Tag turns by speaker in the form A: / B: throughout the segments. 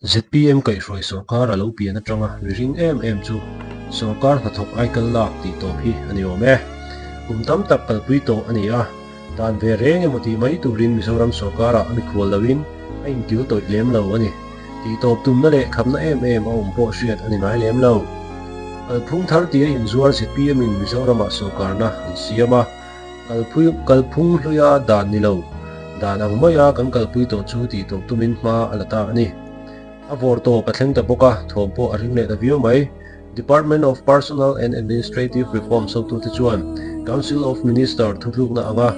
A: ZPM kaihhruai sawrkar a lo pian atanga ri ring em em chu sawrkar hnathawk aikal lak tih tawp hi a ni awm e. Kum tam tak kalpui tawh a ni a, dan ve reng emaw tih mai turin Mizoram sawrkarah a mikhual loin a inkil tawih lem lo a ni. Tih tawp tumna leh khamna em em a awm pawh hriat a ni ngai lem lo. Kalphung thar tia inzuar ZPM in Mizoramah sawrkarna an siam a, Kalpui kalphung hluia dan ni lo, dan ang maia kan kalpui tawh chu tih tawp tumin hma a la ta a ni. A vawr tawp a thleng ta bawk a, thawm pawh a ring leh ta viau mai. Department of Personnel and Administrative Reforms hotute chuan Council of Minister thutlukna anga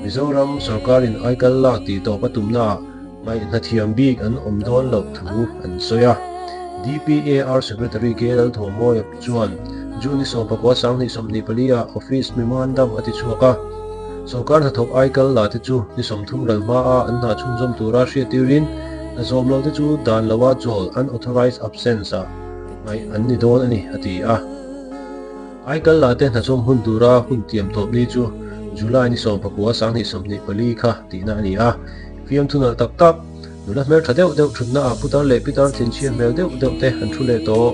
A: Mizoram sorkarin aikal lak tih tawp a tumnaah Ngaihhnathiam bik an awm dawn loh thu an sawi a. DPAR Secretary K Lalthawmawia chuan June ni 19 2024 ah Office Memorandum a ti chhuak a. Sawrkar hnathawk aikal la te chu ni 30 ral hma a an hna chhunzawm tura hriat tirin hna zawm lo te chu dan loa chawl unauthorized absence ah ngaih an ni dawn a ni a ti a. Aikal la te hnazawm hun tura hun tiam tawp ni chu July ni 19 2024 kha tihna a ni a. Fiamthu nalh tak tak, nula hmel tha deuh deuh thutna ah putar leh pitar thinchhia hmel deuh deuh te an thu leh tawh.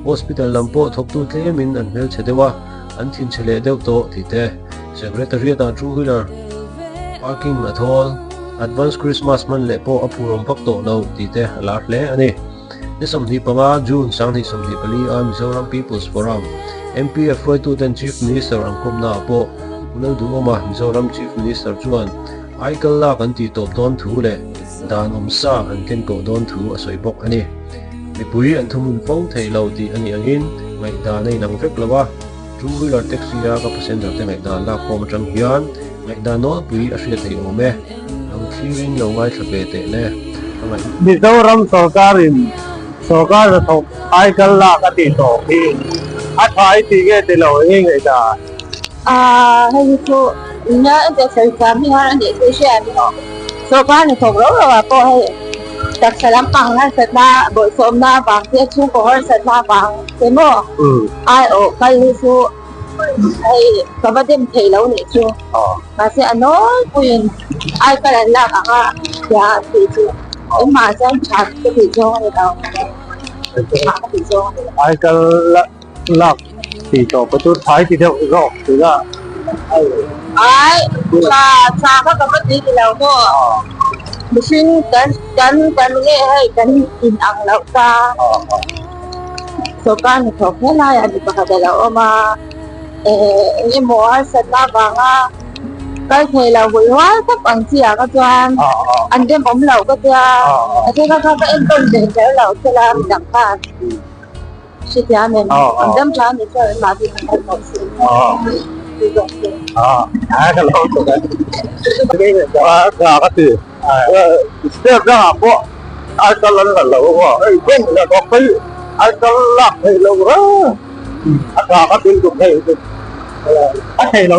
A: Hospital lam pawh thawktu tlemin an hmel chhe deuh a, an thinchhe leh deuh tawh tih te. Secretariat ah two wheeler parking a thawl, advance Christmas hman leh pawh a phurawm vak tawh lo tih te a lar hle a ni. Ni 25, June 2024 a Mizoram People's Forum, MPF, hruaituten Chief Minister an kawmna ah pawh Pu Lalduhawma, Mizoram Chief Minister chuan Aikal lak an tih tawp dawn thu leh dan awm sa an ken koh dawn thu a sawi bawk a ni. Mipui an thuhmun fo thei lo tih a nih angin ngaihdan a inang vek lo a, two wheeler taxi a ka passenger te ngaihdan lak khawm atang hian ngaihdan nawlpui a hriat thei awm e. Lo thlirin lo ngaithla ve teh le. Ka ngaih.
B: Mizoram sorkarin sorkar hnathawk aikal lak a tih tawp hi a tha i tih nge ti lo eng nge ngaihdan?
C: Ahh hei hi chu nia entir sawi thiam hi har a nih chu hria ni aw. Sawrkar hnathawk rau rau ah pawh hei taksa lampang harsatna bawlhsawmna avang te chhungkaw harsatna avang te maw aiawh kal hi chu hei ka va dem thei lo nih chu. Mahse a nawlpuiin ai kal an lak ang a tia an tih chu engmah chuan tha ka tih zawng a ni lo. Tha ka tih zawng a ni lo.
B: Ai kal lak tih tawh pawh chu thai ti deuh zawk tih a
C: Ai tha tha kha ka va ti ti lo maw mihring kan kan kan nge hei kan in ang loh ta sawrkar hnathawk hle lai a mi pakhat a lo awm a eh eng emaw harsatna avanga kal thei lo hul hual tawp ang chi ah kha chuan an dem awm loh ka tia a then kha kha ka enkawl ve kher lo thil a midang khan. Hrethiam em? An dam tha ani chuan an mahni kan kal tawh si. Ti zawk se.
B: A ka lo ti a. Ka ka ti. Step dangah pawh ai kal an la lo a, hei bawng la bawk phei ai kal lak theih loh reng a tha ka bil duh thei a thei lo.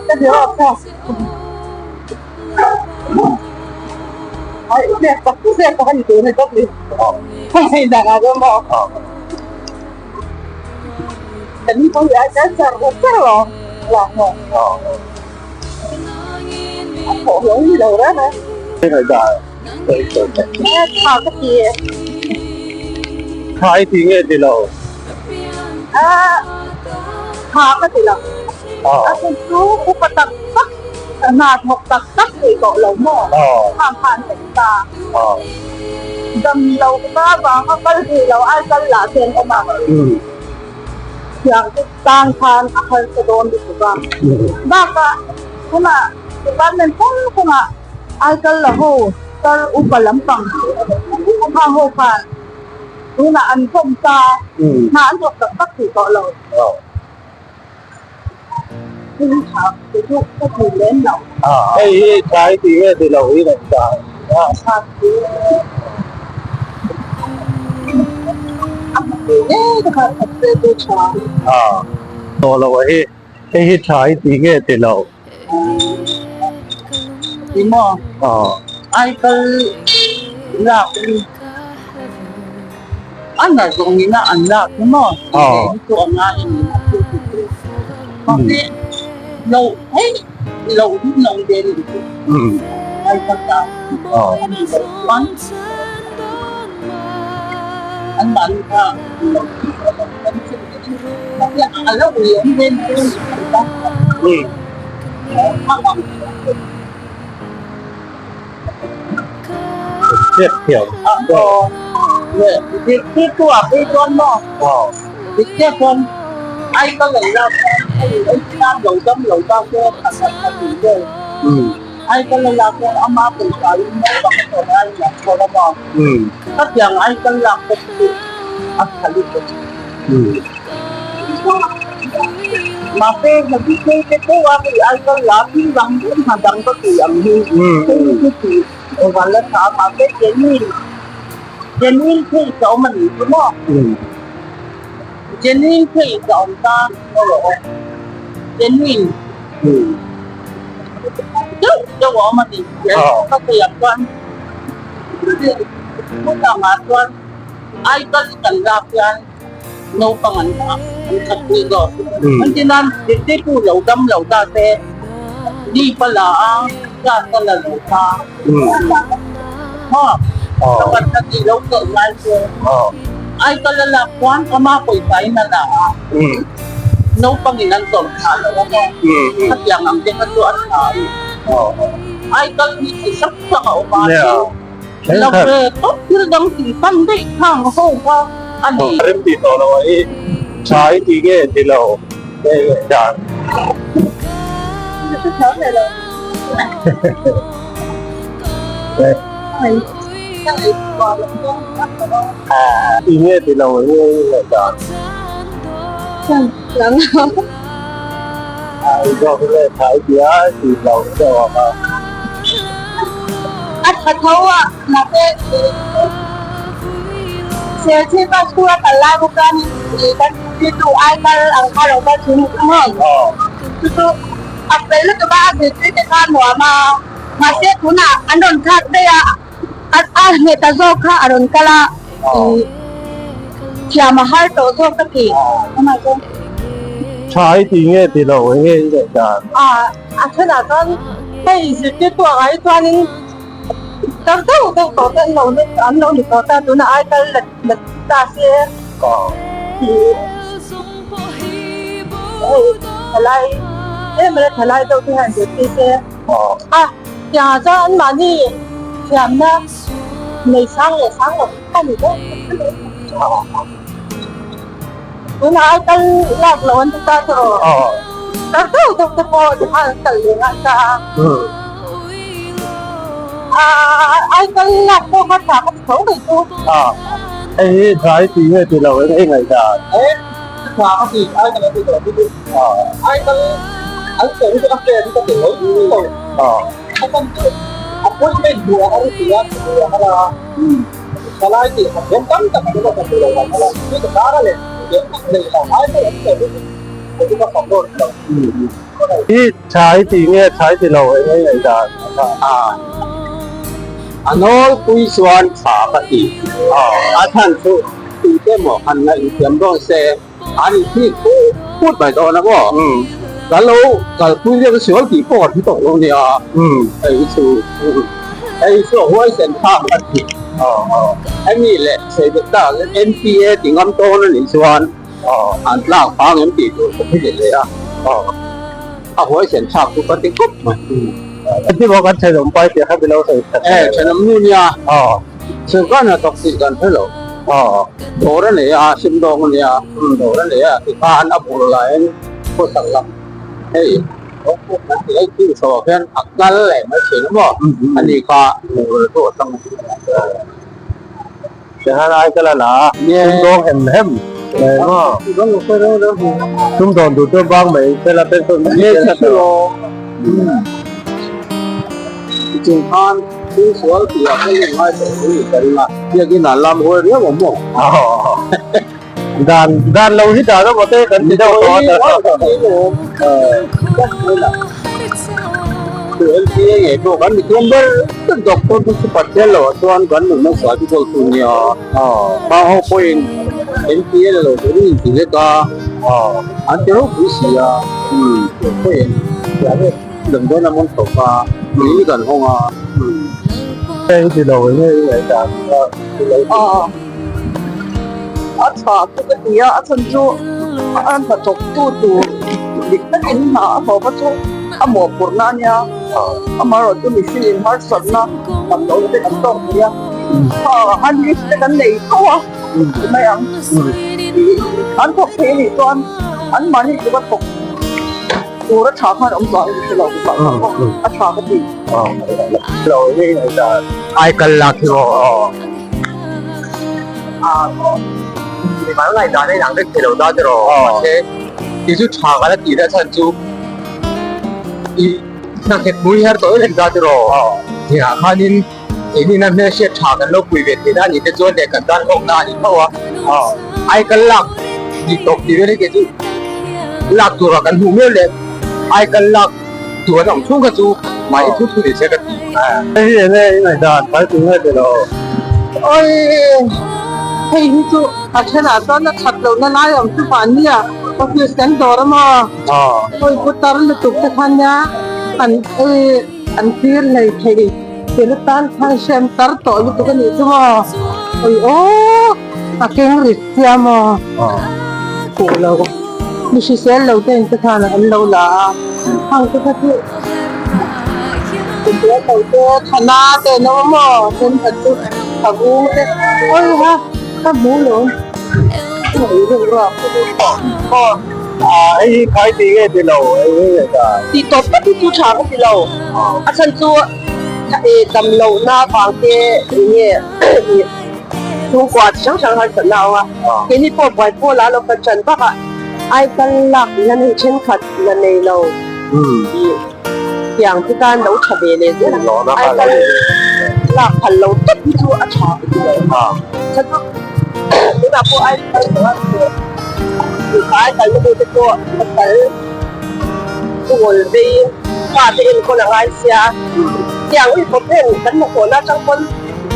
C: Ka ti rawh kha.
B: Khai ti nge ti lo?
C: Hna thawk tak tak thei tawh lo maw? Khang khan theih ta. Dam lo ta vanga kal thei lo ai kal lah te an awm a. Thiang te tan khan a harsa dawn lutuk a. Bakah tunah department hrang hrangah ai kal la ho tar upa lampang khang ho khan tunah an khawm ta. Hna an thawk tak tak thei tawh lo.
B: Hei hi thlai tih nge ti lo hi rawn dah a. Tawh lo a hi hei hi thlai tih nge ti lo.
C: Aikal lak A na zawng ina an lak chu maw tih leh hi chu a ngai a ni a thil ti chu. Mahse loh theih loh hi nawm ve a ni chu. Aikal ta a nih loh chuan an mahni kha lo tih a lo kan chhun leh in a lo ui awm ve mai a ni Naupang an an khat pui zawk. An ti nan zirtirtu lo dam lo ta se leave a la a, class a la lo ta. Maw? Pakhat a tih lo tawh lai chu aikal a lak chuan ama pawisa in a la a, naupang in an tawrh thlah lo a maw? Khatiang ang te kha chu a tha a ni. Aikal hi chi hrang hrang a awm a chu. Lo ve tawp thil dang tih fan daih khang ho kha a ni.
B: Rem tih tawh lo a hi tha i tih nge ti lo nge nge dan.
C: Ka hre thiam leh lo. Ka ngaihtuah loh zawng tak lo a.
B: Ti nge ti lo nge nge dan. Ai zawk nge tha i tia ti lo deuh ang a.
C: A tha tho a, mahse Serchhip-a school a kal lai bawk a ni kan zirtirtu ai kal ang kha lo kal thin ang chu chu a fel lutuk a, a zirtir te kha a nuam a, mahse tunah an rawn thlak daih a, a nghet ta zawk kha a rawn kal a, thiam a har tawh zawk ka ti.
B: Tha i ti nge ti lo eng nge i ngaih dan?
C: A thenah chuan hei zirtirtu ah hi chuanin tar deuh deuh tawh te an lo ni tawh ta tunah ai kal let let ta se tih hei thalai em a thalai deuh te hian zirtir se a tiangah chuan anmahni thiamna nei sang leh sang lo a ni deuh Tunah ai kal lak lo an ti ta chu aw. Tar deuh deuh te pawh ti khan an kal leh ngai ta a. Ai kal lak pawh kha tha ka ti tho mai chu.
B: Hei hi tha i ti nge ti lo eng eng ngaihdan?
C: Tha ka ti ai kal an ti tawh chu. Ai kal an sawi chu a fair ka ti lo lo. A kan chu appointment duh a har ti a duh a har a. Thalai tih han hian tam tak an awm a ka hmu lo ang a la chu ka kar a leh hmu tak nei lo ai pawh an sawi hi ka chu ka fak dawn lo.
B: I tha i tih nge tha i ti lo eng nge ngaih dan
D: a a nawlpui chuan tha ka ti a chhan chu tute maw han ngaih thiam dawn se an inthik put put mai dawn a maw kan lo kalpui viau sual tih pawh kan hmu tawh lo nia hei chu hei chu a huaisen thlak a ti hemi leh sawive tak NPA ti ngam tawn a nih chuan an tlak phang em tih tur ka hre leh leh a a huaisen thlak chu ka ti khawp mai.
B: Heti pawh kan thenawm pai tih kha mi lo sawi that
D: e thenawm nu nia sawrkar hnathawk tih kan hre lo dawr a nei a sumdawng a nia dawr a nei a tikhan a bul laiin khawsak lam hei hei thil chho ah hian a kal leh mai thin a maw ani kha hmuh rel pawh a tang
B: Tihian ai ka la la a sumdawng hem hem mai maw sumdawn duh chu bang mai sela pension mai sela
D: Chung khan thil sual tih ah khan in ngai tawh lo ni ka ring a, biakin an lam huai riau ang maw?
B: Dan dan lo hi dan emaw te kan ti deuh tawh a.
D: Chu LPA ngei pawh kan mithiam ber ber doctor te chu Pathian loh ah chuan kan nunna sual chu kawl thung nia. Hma ho pawhin LPA la lo turin inti vek a, an ti ropui si a, pawhin damdawiin a mawn tawp a. Kawngpui kan hawng a.
B: Hei ti lo nge i ngaihdan kha i lo ti.
C: A tha chu ka ti a, a chhan chu a hnathawk tu tur dik takin hna a thawk a chu a mawhphurhna a nia, amaherawh chu mihring harsatna tam lohna te kan tawk thei a, a list te kan nei tho a ti mai ang, an thawk thei a nih chuan anmahni tluk a thawk tur a tha khan awm tawh ang ka hre lo a tha ka ti.
B: Lo hi ngaihdan
D: ai kal lak hi maw. Mimal ngaihdan a inang vek thei lo ta che rawh mahse ti chu tha ka la tih na chhan chu i hnanghet hmui her tawh em em ta che rawh hnehah khanin engin a hmelhriat tha kan lo pui ve thei na anih te chuan leh kan tan hlawkna a ni tho a aikal lak tih tawp tih vel hi kei chu lak tura kan hmuh miau leh aikal lak tur an awm chhung kha chu mahni thu thu ni se ka ti.
B: Hei hi enge i ngaihdan phal tur nge ti lo?
C: Oi hei hi chu a thenah chuan a that lohna lai awm chu mahnia office kan dawr a maw? Oi putar lutuk te khan nia an ei an tir hlei thei tir atan khan hrem tar tawh lutuk a nih chu maw? Oi aw a keng rit sia maw? Fuh lo. Mi hrisel lo te in te khan an lo la a, hang te kha chu hrisel lo te thana te an awm a maw thenkhat chu a vung te awi ha ka hmu lo hei deuh ruak
B: Hei hi khai ti nge ti lo hei hi nge ta.
C: Tih tawp tak hi chu tha ka ti lo a chhan chu dam lohna vang te enge Chhungkua chi hrang hrang harsatna a awm a, keini pawh buai pawl ah lo kan ṭan vak a, aikal lak hian hei ṭhenkhat la nei lo tih tiang te tan lo ṭha ve leh zel a, aikal lak phal lo tawp hi chu a ṭha ka ti lo. Chhan chu tunah pawh aikal tawh a mipa aikal na mite pawh pasal ngawl vei fate enkawl a ngai sia, tiang hi kawp hian kan hnathawhna aṭang pawn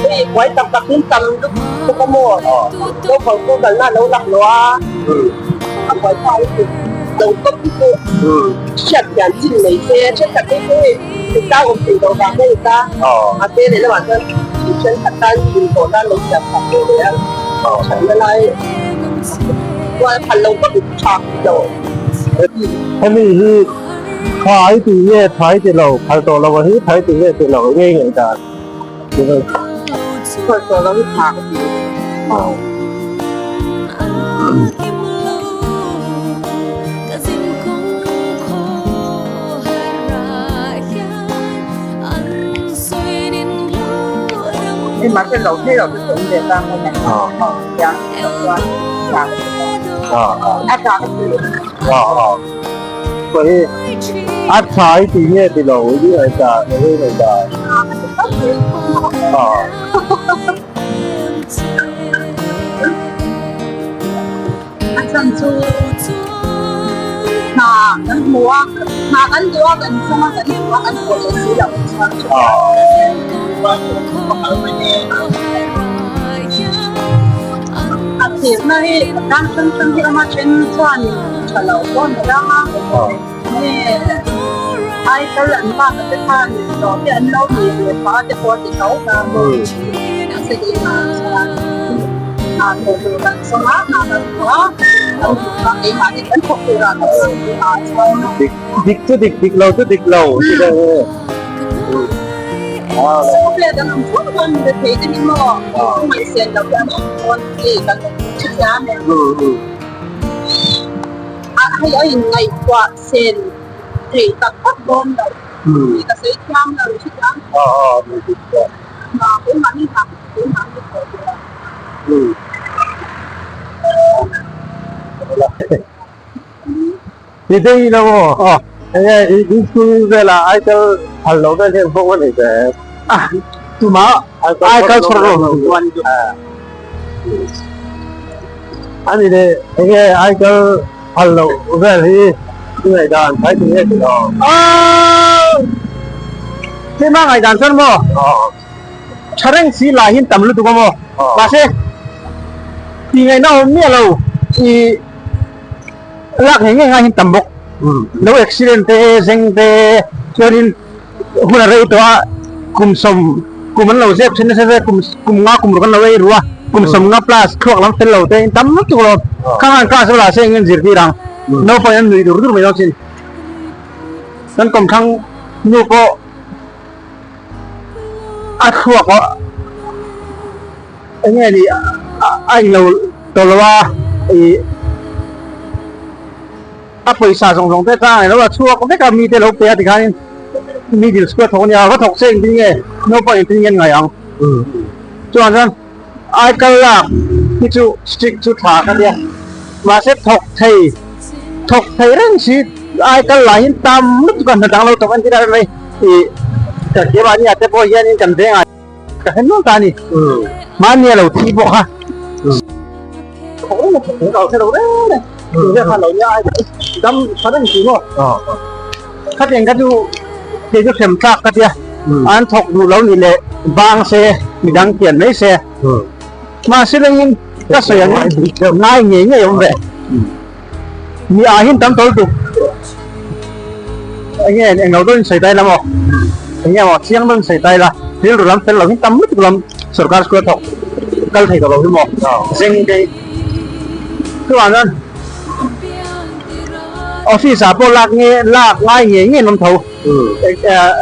C: Hei buai tak tak in tam lutuk a maw? Naupang chu kalna a lo lak lo a, a buai ta lutuk lo tawp hi chu hriat thiam chin mai se, thenkhat hi chu hei thingtlang awm thei lo vang a ni ta, mahse lehlamah chuan thenkhat tan inhlawh nan lo siam phah ve leh a, thatna lai chuan phal lo tawp hi chu tha ka ti lo.
B: Hemi hi thai tih nge thai ti lo, phal tawh lo hi thai tih nge ti lo ngei ngei dan. A thlai tih nge ti lo i ngaihdan i ngaihdan.
C: A chhan chu hna kan hmu a, hna kan duh a kan chhung a kan hmu a kan hmuh leh si loh chuan A thirna hi ram hrang hrang hi awm a then chuan tha lo pawh ni rang a nge ai kal an bak te khan hlawh te an lo ni ve phah te pawh a ti tho ta a se dei hna chuan hna thawh tur kan sawm a hna kan thawh a kan duh a keimahni kan thawk tur ah kan sawm a chuan
B: Dik chu dik dik lo chu dik lo ti deuh e. Ti dei lo aw. Enge i school velah aikal phal lo vel hian bawk a ni ve.
D: Tuma aikal chhawr lo chuan
B: Ani le enge aikal phal lo vel hi i ngaihdan phai ti nge ti lo.
D: Keimah ngaihdan chuan maw tha reng si lah hian tam lutuk a maw mahse tih ngaihna awm miah lo i lak ngei ngei ngai hian tam bawk lo accident te zeng te chuanin.
B: hun a rei tawh a kum sawm kum an lo zep thin nasa zet kum kum nga kum ruk an lo ei ru a kum sawm nga plus thluak lam fel lo te in tam lutuk alawm khang an class bulah se eng an zirtir ang naupang in an nuih dur dur mai dawn sin kan kawmthlang nu pawh a thluak a eng nge ni a englo tawh lo a ih a pawisa zawng zawng te kha a lo chhuak vek a mite lo pe a tikhanin middle school a thawk a nia va thawk se engtin nge naupang engtin nge an ngaih ang chuan chuan aikal lak hi chu strict chu tha ka tia mahse thawk thei thawk thei reng si aikal lah hian tam lutuk a hna dang lo tawp an ti dah mai ih ka keimahni ah te pawh hianin kan vengah ka hre nual ta a ni mahni a lo thi bawk a khatiang kha chu kei chu hrem tlak ka tia an thawk duh lo nih leh bang se midang kian mai se mahse lengin ka sawi ang ngai ngei ngei awm ve mi ah hian tam tawlh tuk enge englo deuhin sawi ta ila maw enge maw chiang deuhin sawi ta ila rilru lam fel lo hi tam lutuk lam sorkar school a thawk kal thei tawh lo hi maw zeng te hi chuvang chuan office ah pawh lak nge lak ngai ngei ngei an awm tho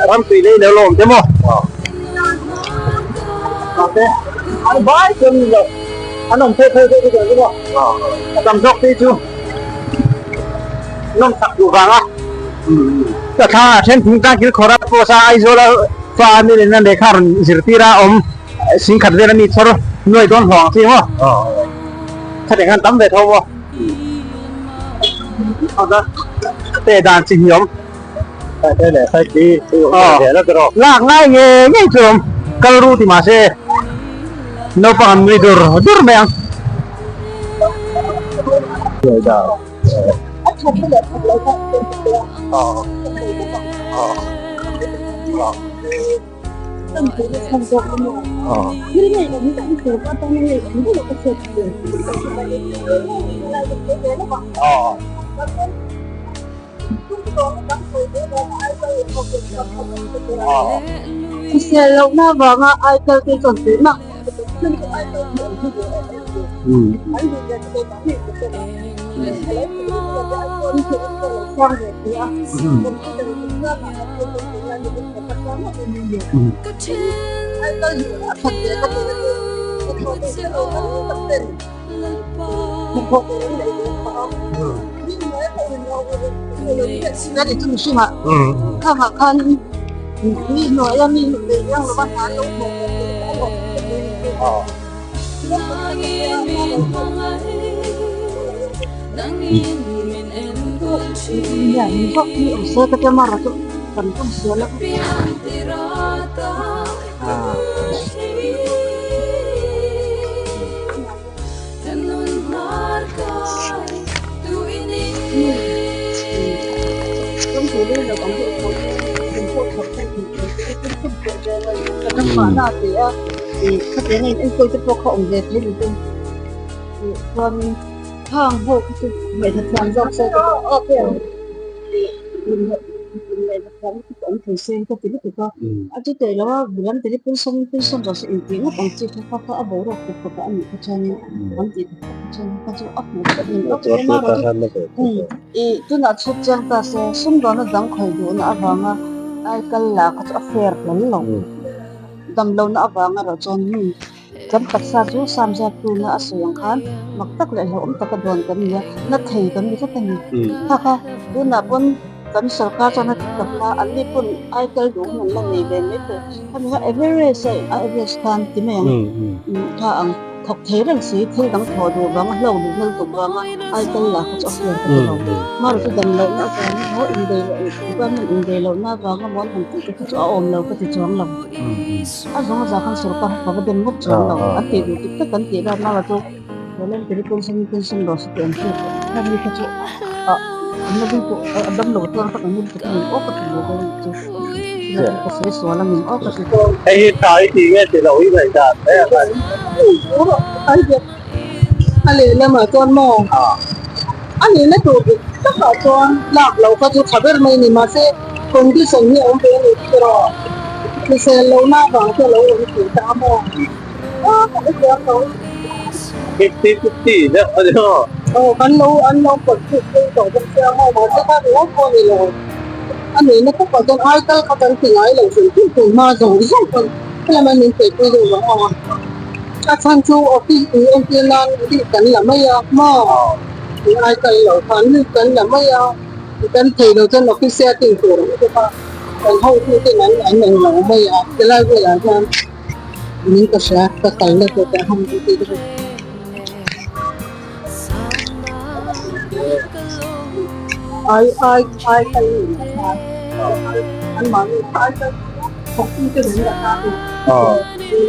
B: ram tui lei lo awm te maw mahse an vai chuan lo an awm phei phei deuh te chu maw a tam zawk te chu nawm chak duh vang a ka thla a then thingtlang thil khawrh a post a Aizawl a fa a mi lehna lehkha rawn zirtir a awm singkhat vel a mi chhawr nuai dawn hlawh ang chi maw khatiang khan tam ve tho maw teh dan chi hniam lak ngai ngei ngei chu awm kal ru ti mahse naupang an nui dur dur mai ang.
C: Hrisel lohna avanga aikal te chuan tih mak Damlohna avanga erawh chuan mi kan taksa chu sam zat tuna a sawi ang khan mak tak leh hlauhawm taka dawn kan ni a, na thei kan ni tlat a ni. Kha kha tunah pawn kan sorkar chuan a ti tak a, an ni pawn aikal duh hun an la nei ve mai thei. Khami kha average a a average khan ti mai ang kha ang thawk thei reng si thil dang thawh duh vanga hlauh duh hmel tuk vanga aikal lah kha chu a fian ka ti lo. Hmarah chu damlohna avangin haw inbei loh department inbei lohna avanga mawn han tih te kha chu a awm lo ka ti chuang lo. A zawng a zah khan sorkar ka va dem ngawt chuang lo. An tih duh dik tak an tih rat nala chu voluntary pension pension law se tih an hriat tawh. Heng mi kha chu ah an la ding tawh a dam lo chuan kha kan ngun tak a ni aw ka ti lo dawn chu. Ka sawi sual a min aw ka ti.
B: Hei hi tha i tih nge ti lo i ngaihdan mai a ngai.
C: A lehlamah chuan maw a nihna tur dik takah chuan lak loh kha chu tha ber mai a ni mahse. Condition hi a awm ve a ni tih erawh hrisel lohna avang te a lo awm thei ta maw? A ka hrethiam lo.
B: 50-50 deuh a ni maw?
C: Aw kan lo an lo pawlh phei tawh bawk sia maw mahse kha ringawt pawh a ni lo. A nihna takah chuan aikal kha kan ti ngai lo hrim hrim tun hma zawng zawng pawn helama min peihpui deuh vang a. A chhan chu office in entir nan ri kan la mai a maw? Aikal lo khan ri kan la mai a. Kan thei lo chuan office a tin tur ang bawk a, kan hotu ten an an eng lo mai a, helai velah hian min ka hria ka kalna tur te han ti te chu. Ai ai ai kal ni lah khan an mahni ai kal thawktu te min la ta tu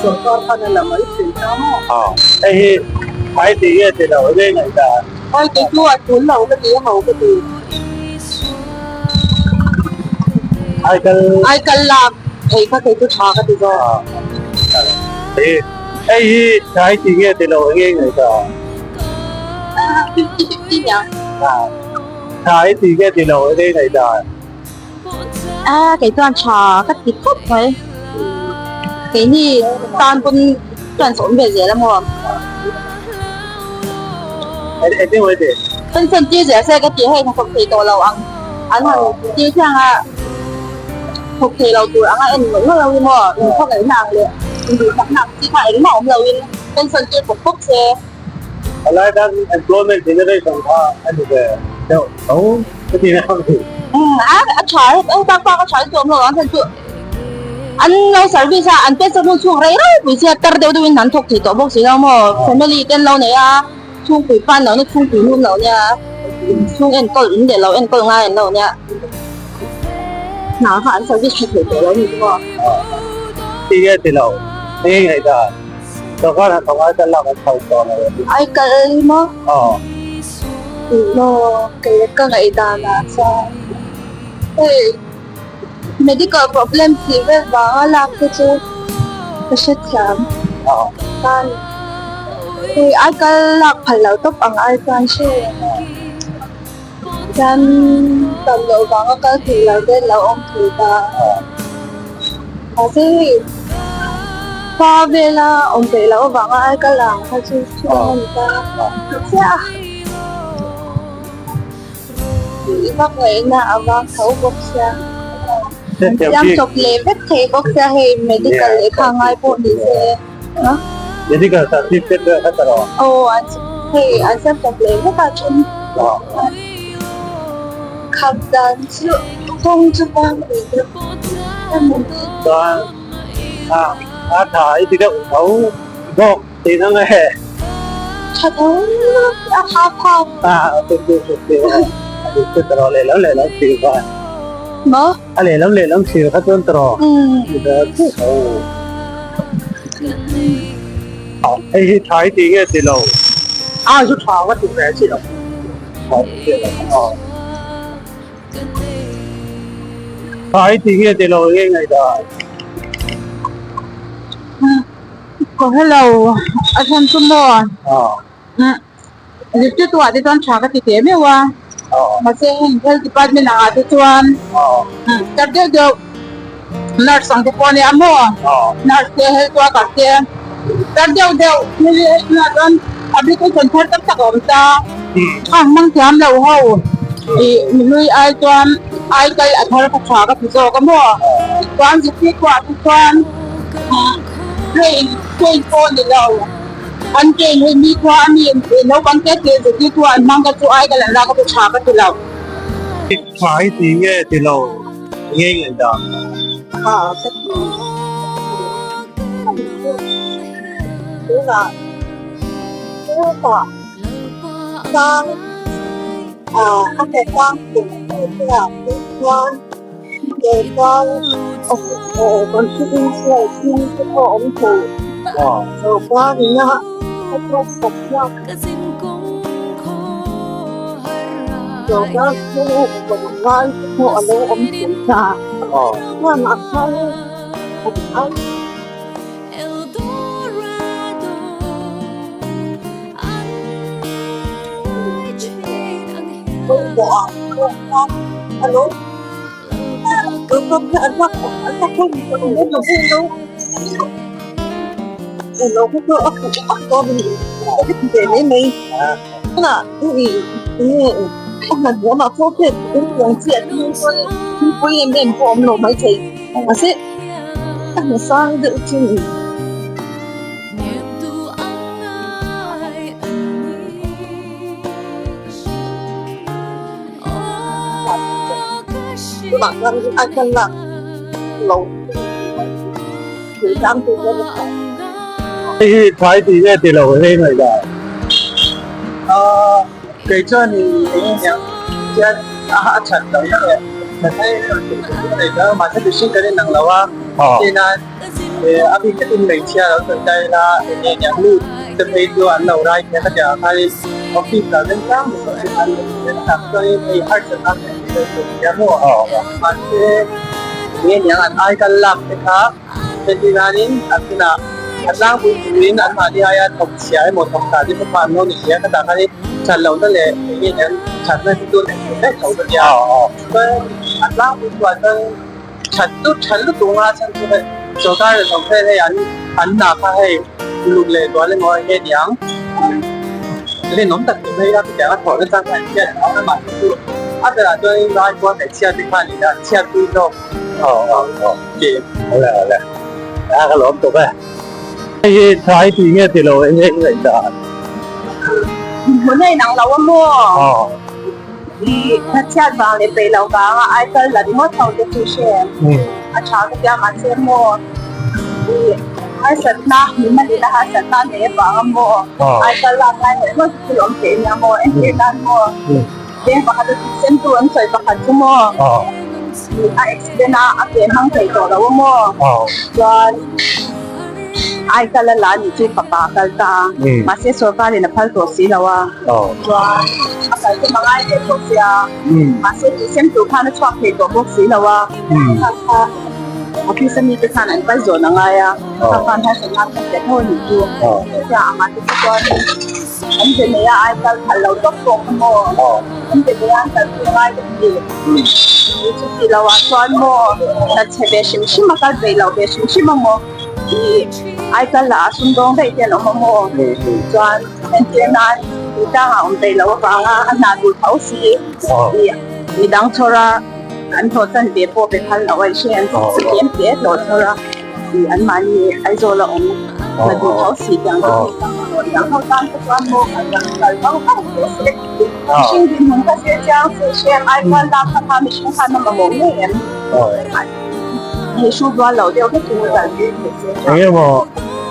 C: sorkar khan a la mai thin ta maw.
B: Hei hi ai tih nge ti lo enge ngaihdan.
C: Hei kei chu a tul lo ka ti a ho ka ti.
B: Aikal.
C: Aikal lak thei kha kei chu tha ka ti zawk.
B: Hei hei hi tha i ti nge ti lo enge ngaih ta?
C: 50-50 niang.
B: Tha i ti nge ti lo enge ngaih ta?
C: A kei chuan tha ka ti khawp mai. Keini tan pawn chuan sawm ve zel a maw. Pension tir zel se ka ti hei hnathawk thei tawh lo ang an han tir thiang a thawk thei lo tur anga en ngawih ngawih lo hi maw inkhawngaihnna ang leh induhsakna ang chi kha engmah awm lo in pension tir pawp pawp se.
B: Helai khan employment generation kha a ni ve deuh tho ka ti reng a ni.
C: Umm a a tha e bak bak a tha chu awm lo ang chhan chu an lo service a an pension hun chhung rei rei pui sia tar deuh deuh in an thawk thei tawh bawk si lo maw family te an lo nei a chhungpui pan lo nia chhungpui nun lo nia chhung enkawl in leh lo enkawl ngai an lo nia hna kha an service tha thei tawh lo ni maw.
B: Ti nge ti lo enge ngaihdan. Sawrkar hnathawk ai kal lak an phal tawh lo a ni.
C: Ai kal maw?
B: Aw.
C: Maw kei ka ngaihdan ah chuan hei medical problem tih vel vanga lak te chu ka hrethiam.
B: Aw.
C: Chuan hei ai kal lak phal lo tawp ang ai chuan hre chuan tam loh vanga kal thei lo te an lo awm thei ta. Mahse hei khua vela awm peih loh avanga ai kal ang kha chu thu a ni ta chiah a. Tih vak ngaihna a vang tho bawk sia. An siam chawp leh vek thei bawk sia hei medical lehkha ngai pawh ni se.
B: Medical certificate vel kha ta rawh.
C: Aw an hei an siam chawp leh vek a then. Khap dan chu kawng chu bang ve deuh emaw ni.
B: Chuan a a tha i ti deuh tho bawk tih na nge.
C: Tha tho a half half.
B: A 50 50 a dik chu ta rawh lehlam lehlam thlir khan.
C: Maw?
B: A lehlam lehlam thlir kha chuan ta rawh. Hei hi tha i ti nge ti lo?
D: A chu tha ka ti ve chi lo.
B: Tha i ti nge ti lo nge ngaihdan?
C: Ko hello a chhan chu maw? Zirtirtu ah te chuan tha ka ti teh meuh a, mahse heng health department ang ah te chuan tar deuh deuh nurse ang te pawh a nia maw, nurse te health worker te tar deuh deuh hei tunah chuan application thar tam tak a awm ta, a hmang thiam lo ho ih mihlui ai chuan ai kal a thar kha tha ka ti zawk a maw, chuan zirtirtu ah te chuan train train pawh a ni lo. An train hi mi khua a mi naupang te te zirtirtu ah an hmang ka chu ai ka lan lak a chu tha ka ti lo.
B: Tha hi ti nge ti lo nge ngaihdan?
C: Tha ka ti. Tunah tunah sang a ke sang tum chuan chuan ke chuan constituency te pawh awm thei sawrkar ina a thawk chak chak sawrkar chu ngai te pawh a lo awm thei ta hmanah khan pawimawh ah pawh khan a lo.
B: Hei hi thlai tih nge ti lo hei ngaih dan?
D: Kei chuan i eng eng hian a that lo na leh that na em em tih chu ka nei ta mahse mihring kan inang lo a tihna a bik takin hmeichhia lo sawi ta ila eng eng ang lut te phei chu an lo rai thei a khatiang ah khanin office ah reng tlang mai tawh chuan an tak chuanin hei harsatna an nei tih chu a maw mahse eng eng ang an aikal lak te kha heti nanin a hunah a tlangpui turin an mahni aia thawk chhia emaw thawk tah te pawh kha an lo ni hle a khatah khanin that lohna leh eng eng ang thatna hi chu nei tur vek tho ka nia chuan a tlangpui chuan chuan That chu that lutuk anga chhan chu hei sorkar leh hnawm vel hei an an hna kha hei uluk leh dual emaw hei aniang rinawm tak tur hei a chutiang a thawh nasa kha an chhiat ang a mahse chu a berah chuan rai kual hmeichhia te khan ina an chhiat pui zawk
B: ti. Awle awle a ka lawm tawp e. Hei hi thlai tih nge ti lo eng nge i ngaihdan?
C: Hmun a inang lo a maw? I hnachiat vang leh peih loh vanga aikal la ringawt ho te chu hre a tha ka tia mahse maw i harsatna min malin a harsatna nei avanga maw aikal lak lai leh ringawt chu thil awm theih ania maw entir nan maw veng pakhat a thisen tu an sawi pakhat chu maw a accident a a ke hmang thei tawh lo a maw chuan aikal a la a nih chu fapa a kal ta a mahse sorkar in a phal tawh si lo a. Chuan a kal te mangai leh tawh sia mahse tih sem tur khan a chhuak thei tawh bawk si lo a kha kha office ami te khan an kal zawn a ngai a kha khan harsatna an khat tho a nih chu chutia angah te chu chuan an be nei a ai kal khalh lo tawp tawp a maw an be nei a an kal pui angai ka ti chuti lo ah chuan maw hnathchhe ve hrim hrim a kal peih loh ve hrim hrim a maw ih ai kal lah a sumdawng daih te an awm a maw chuan. Entir nan tlangah awm theih loh avanga a hna tur tho si ih midang chhawr a an hlawh chan ve pawh pe phal loh a i hre an tlem hle hlawh chhawr a ih anmahni Aizawl a awm hna tur tho si tiang chu midang ho tan te chuan maw kal dang kal vang vang teh se mihring dinhmun kha zir chiang se hrem ai kual lak kha kha mihring khan a mamawh ngei em hei hru rual loh deuh vekin kal tir thei se tha.
B: Engemaw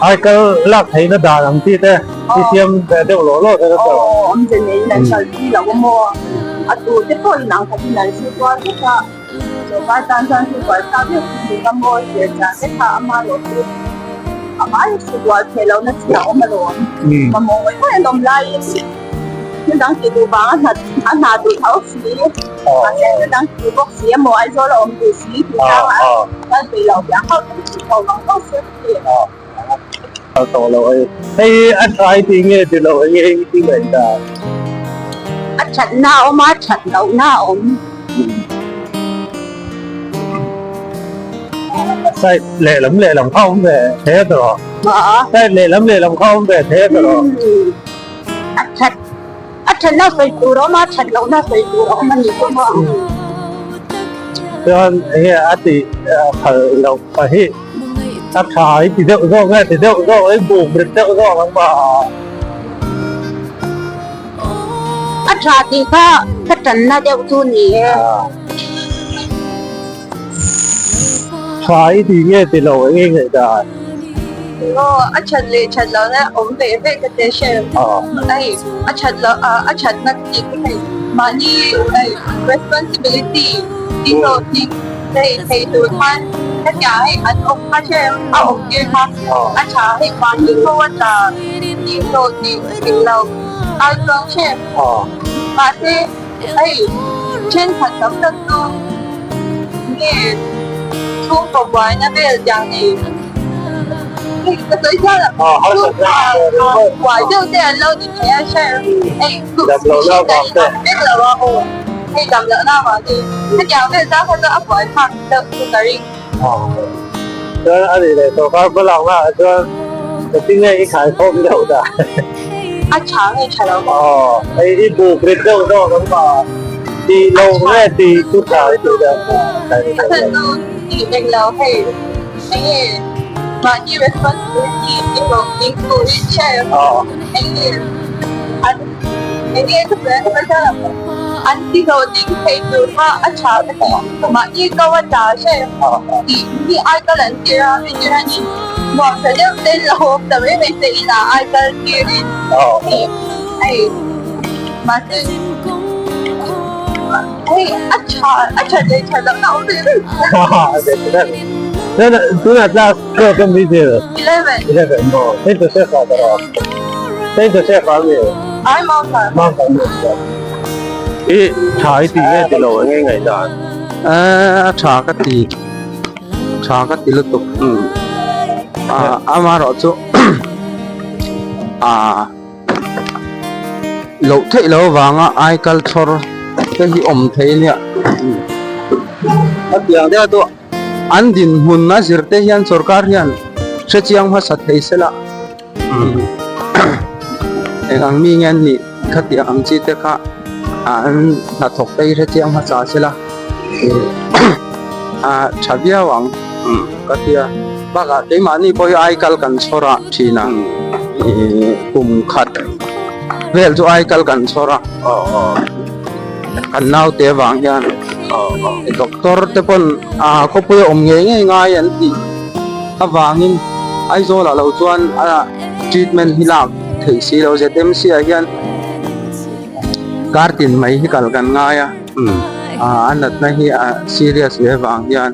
B: aikal lak theihna dan ang chi te i siam ve deuh lawh lawh te
C: aw awmze neiin an kal pui lo a maw a tur te pawh in ang khatin an hru kual vek a sorkar tan chuan hru kual thlak deuh chu ni ka maw zir chan te kha ama rawh chu a vai hru kual theih lohna chin a awm alawm mamawh ngawih ngawih an awm laiin thil dang tih duh vang a hna a hna duh tho si mahse thil dang tih duh bawk si emaw Aizawl a awm duh si tih tlangah kal peih loh piah hauh chu tih tho vang tho se ka ti.
B: Kal tawh lo hei. Hei hi a tha i tih nge ti lo eng nge i ti ngaih dan?
C: A thatna a awm a, that lohna a awm.
B: Side lehlam lehlam kha awm ve thei a tawh. Side lehlam lehlam kha awm ve thei a tawh.
C: A that a thatna sawi tur a awm a, a that lohna sawi tur a awm a ni chu maw.
B: Chuan eng nge a tih phal loh pahnih. A tha i ti deuh zawk nge ti deuh zawk i buk rit deuh zawk ang ma.
C: A tha tih kha ka tanna deuh chu ni e.
B: Tha i ti nge ti lo eng nge ngaih dan.
C: Aw a that leh that lo na awm ve ve ka te hre hei a that lo a that na tih chu hei mahni hei responsibility tih hlawh tih Hei thei tur khan hetiang hei an awm kha hre a awm tir kha a tha hei mahni ho a tla tih hlawh tih tih lo ai chuang hre mahse hei thenkhat tam tak chu nge chhungkaw buaina vel tiang nei hei ka sawi hian chhungkua buai deuh te an lo ni thei a hre hei mihring kan inang vek lo a aw. Hei dam lohna avangin hetiang vel zau kha chu a buai phak deuh chu ka ring.
B: Chuan a nih leh sawrkar hma lakna ah chuan engtin nge i khaikhawm deuh dah?
C: A tha nge tha lo?
B: Aw, hei i buk rit deuh zawk ang ma tih lo nge tih chu tha i tih deuh?
C: A chhan chu tih eng lo hei eng nge mahni responsibility emaw ding turin share eng nge an eng nge ka sawi ka hre lo an ti hlawh ding thei tur kha a tha ka ti mahni ko a tla hre tih hi aikal an tir a entir a ni nuamsa deuh ten la awm ta mai mai se inah aikal tirin tih hei mahse hei a tha a tha leh tha lohna awm ve reng.
B: Tunah class twelve ka mi zir.
C: 11.
B: 11 maw? Saint Joseph ah ka rawh. Saint Joseph ah mi?
C: Ai Mount Carmel.
B: Mount Carmel. I tha i ti nge ti lo enge ngaih dan?
D: A tha ka ti. Tha ka ti lutuk. Amaherawh chu ah loh theih loh avanga aikal chhawr te hi awm thei ania. A piang deuh chu an dinhmun a zir te hian sorkar hian hrechiang hmasa thei se la eng ang mi nge an nih khatiang ang chi te kha an hnathawk te hi hrechiang hmasa se la a tha viau ang ka tia bakah keimahni pawh hi aikal kan chhawr a thin a ih kum khat vel chu aikal kan chhawr a kan naute avang hian doctor te pawn ah khawpui a awm ngei ngei ngai an tih avangin Aizawl ah lo chuan a treatment hi lak theih si lo ZMC ah hian kar tin mai hi kal kan ngai a ah a natna hi a serious ve avang hian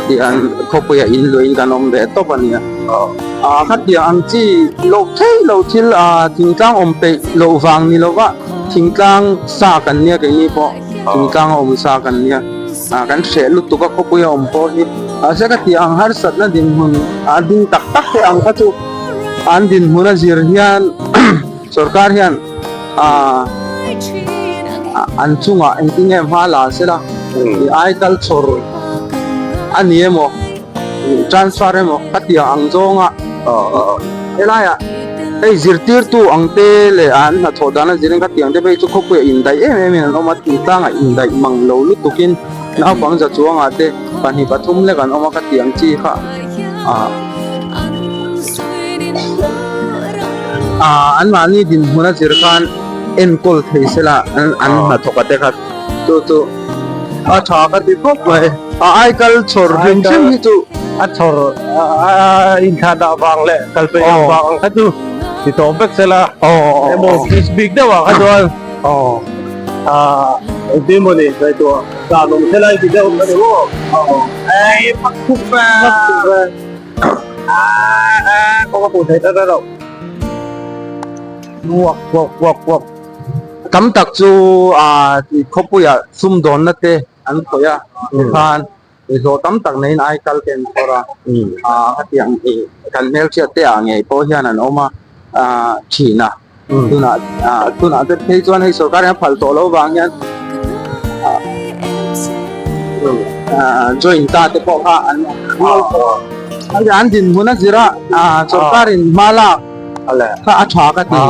D: tih an khawpui ah in luihin kan awm ve tawp a nia ah khatiang ang chi loh thei lo thil ah thingtlang awm peih loh vang ni lova thingtlang sa kan nia keini pawh thingtlang a awm sa kan nia ah kan hreh lutuk a khawpui a awm pawh hi mahse khatiang ang harsatna dinhmun a ding tak tak te ang kha chu an dinhmun a zir hian sorkar hian ah an chungah engtin nge hma la sela ih aikal chhawr a ni emaw transfer emaw ka ti ang zawnga helaiah hei zirtirtu ang te leh an hnathawh dan a zirin ka ti ang te phei chu khawpuiah indaih em em in an awm a thingtlangah indaih mang lo lutukin naupang za chuangah te pahnih pathum lek an awm a ka ti ang chi kha ah ah anmahni dinhmun a zir khan enkawl thei sela an hnathawk a te kha chu chu a tha ka ti khawp mai a aikal chhawr hrim hrim hi chu
B: a chhawr a inthlan dah vang leh kal peih loh vang ang kha chu ti tawh vek sela emaw office bik deuh ah kha chuan engtin maw ni ngaihtuah dan awm sela i ti deuh a ni maw
D: ei pak khup a
B: pak khup a a kawng a hmuh theih tlat a lo
D: uak uak uak uak Tam tak chu ah khawpuiah sumdawnna te an khawih a tikhan hlawh tam tak neiin aikal te an chhawr a ah hetiang ih kan hmelhriat te ah ngei pawh hian an awm a ah thin a tunah ah tunah te phei chuan hei sorkar hian a phal tawh loh vang hian ah join ta te pawh kha an an dinhmun a zir a ah sorkarin hma lak kha a tha ka ti.